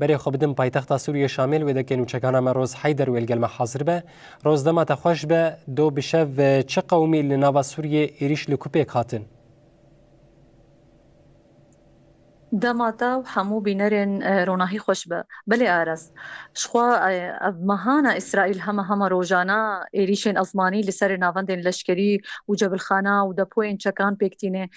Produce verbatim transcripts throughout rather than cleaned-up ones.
Berê xwe bidim paytexta Sûriyê Şamê, li wê dekê nûçekana me Roz Heyder wê li gel me hazir be. Roz, dema te xweş be, do bi şev, e, çi qewimî li nava Sûriyê êrîş li ku pêk hatin? Dema te û hemû bînerên, e, ronahî xweş be. Belê Aras. Jixwe, e, ev mehana Îsraîl hema hema rojana êrîşên ezmanî li ser navendên leşkerî û cebilxana û depoyên çekan pêk tîne.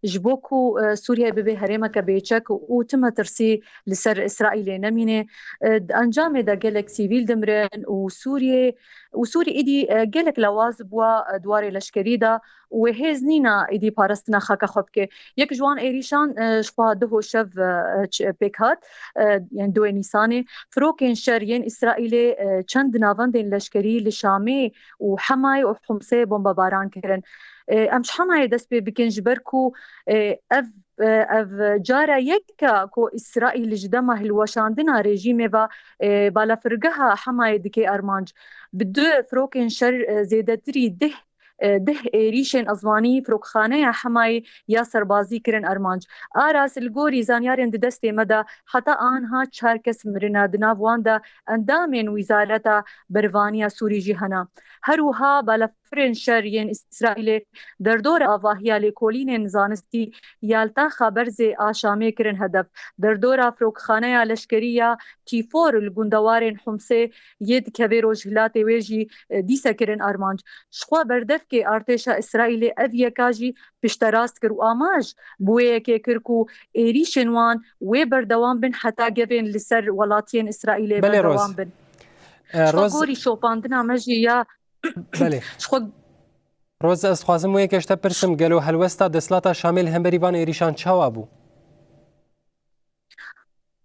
Ji bo ku, e, Sûriye bibe herêmeke bêçek û tu metirsî li ser Îsraîlê nemîne, e, di encamê de gelek sivîl dimirin û Sûriye, û Sûrî îdî, e, gelek lawaz bûa, e, di warê leşkerî de û wê hêz nîna îdî parastina xaka xwe bike. Yek ji wan êrîşan, e, ji xwe duho şev, e, ç-, pêk hat, e, yani duwê Nîsanê. Firokên şer yên Îsraîlê, e, çend navendên leşkerî li Şamê û Hemayê û Humsê bombebaran kirin. E, em ji Hemayê dest pê bikin, ji ber ku, e, ev, e, ev cara yek e ku Îsraîl ji dema hilweşandina rejîmê ve, e, balafirgeha Hemayê dike armanc. Bi du firokên şer, e, zêdetirî deh, e, deh êrîşên ezmanî firokxaneya Hemayê ya serbazî kirin armanc. Aras, li gorî zanyarên di destê me de, heta anha çar kes mirine, di nav wan de endamên Wîzareta Berevaniya Sûrî jî hene. Her wiha balafirên şer yên Îsraîlê derdora avahiya lêkolînên zanistî ya li taxa berzê a Şamê kirin hedef. Derdora firokxaneya leşkerî ya T four li gundewarên Humsê yê dikeve rojhilatê wê jî, e, dîse kirin armanc. Jixwe berdevkê artêşa Îsraîlê ev yeka jî pişterast kir û amaj bi wê yekê kir ku êrîşên wan wê berdewam bin heta gevên li ser welatiyên Îsraîlê Belê, Roz. berdewam bin. E, Jixwe Roz. gorî şopandina me jî ya Belê. Jixwe Roz, ez dixwazim wê yekê ji te pirsim, gelo helwesta desthilata Şamê li hemberî van êrîşan çawa bû?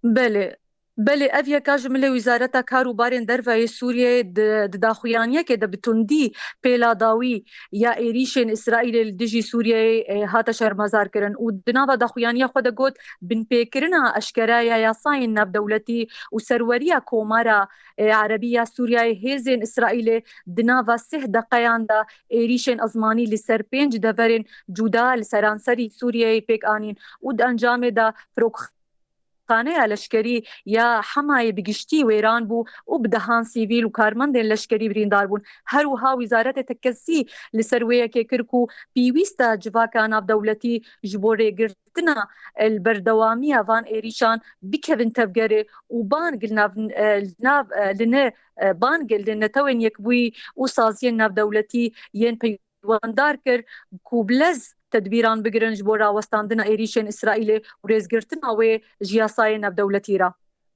Belê. Belê, ev yeka ji milê Wîzareta Kar û Barên Derve yê Sûriyeyê di, di daxuyaniyekê de bi tundî pêla dawî ya êrîşên Îsraîlê li dijî Sûriyeyê, e, hate şermezar kirin û di nava daxuyaniya xwe de got, binpêkirina eşkera ya yasayên navdewletî û serweriya Komara, e, Erebî ya Sûriyeyê hêzên Îsraîlê di nava sih deqeyan de êrîşên ezmanî li ser pênc deverên cuda li seranserî Sûriyeyê pêk anîn û di encamê de firokxaneya leşkerî ya Hemayê bi giştî wêran bû û bi dehan sivîl û karmendên leşkerî birîndar bûn. Her wiha Wîzaretê Tekesî li ser wê yekê kir ku pêwîst e civaka navdewletî ji bo rêgirtina li berdewamiya van êrîşan bikevin tevgerê û bang li nav, li nav, li ne, bang li Netewên Yekbûyî û saziyên navdewletî yên peywendar kir ku bi lez tedbîran bigirin ji bo rawestandina êrîşên Îsraîlê û rêzgirtina wê ji yasayên navdewletî re.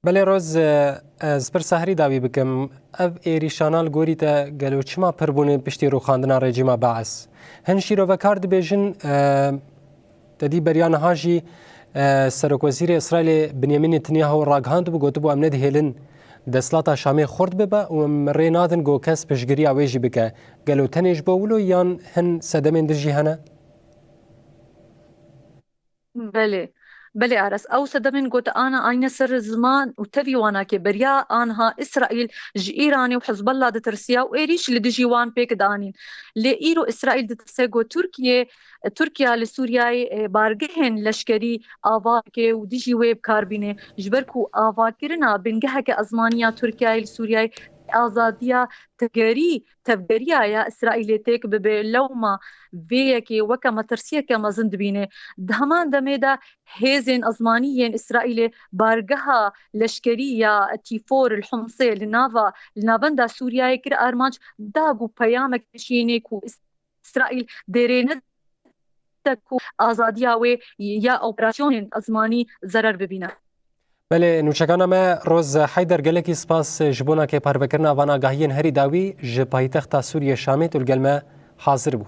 Belê Roz, e, ez pirsa herî dawî bikim. Ev êrîşana li gorî te gelo çima pir bûne piştî rûxandina rejîma Baas? Hin şîrovekar dibêjin, e, te dî beriya niha jî, e, Serokwezîrê Îsraîlê Binyamin Netanyahu ragihand bû, gotibû, em nedihêlin desthilata Şamê xurt bibe û em rê nadin ku kes piştgiriya wê jî bike. Gelo tenê ji bo wilo yan hin sedemên din jî hene? Belê. Belê Aras, ew sedemên ku te ana anîne ser ziman û tevî wana ke beriya anha Îsraîl ji Îranê û Hizbullah ditirsiya û êrîş li dijî wan pêk dianîn. Lê îro Îsraîl ditirse ku Tirkiye, Tirkiye li Sûriyeyê, e, bargehên leşkerî ava dike û dijî wê bi kar bîne. Ji ber ku avakirina bingeheke ezmanî ya Tirkiyeyê li Sûriyeyê azadiya tevgerî, tevgeriya ya Îsraîlê têk bibe, lewma vê yekê weke metirsiyeke mezin dibîne. Di heman demê de hêzên ezmanî yên Îsraîlê bargeha leşkerî ya T four li Humsê li nava, li navenda Sûriyeyê kir armanc, da ku peyamek bişîne ku Îsraîl dêrê nede ku azadiya wê ya operasyonên ezmanî zerer bibîne. Belê, nûçekana me Roz Heyder, gelekî spas ji bona ke parvekirina van agahiyên herî dawî ji paytexta Sûriyê Şamê tu li gel me hazir bû.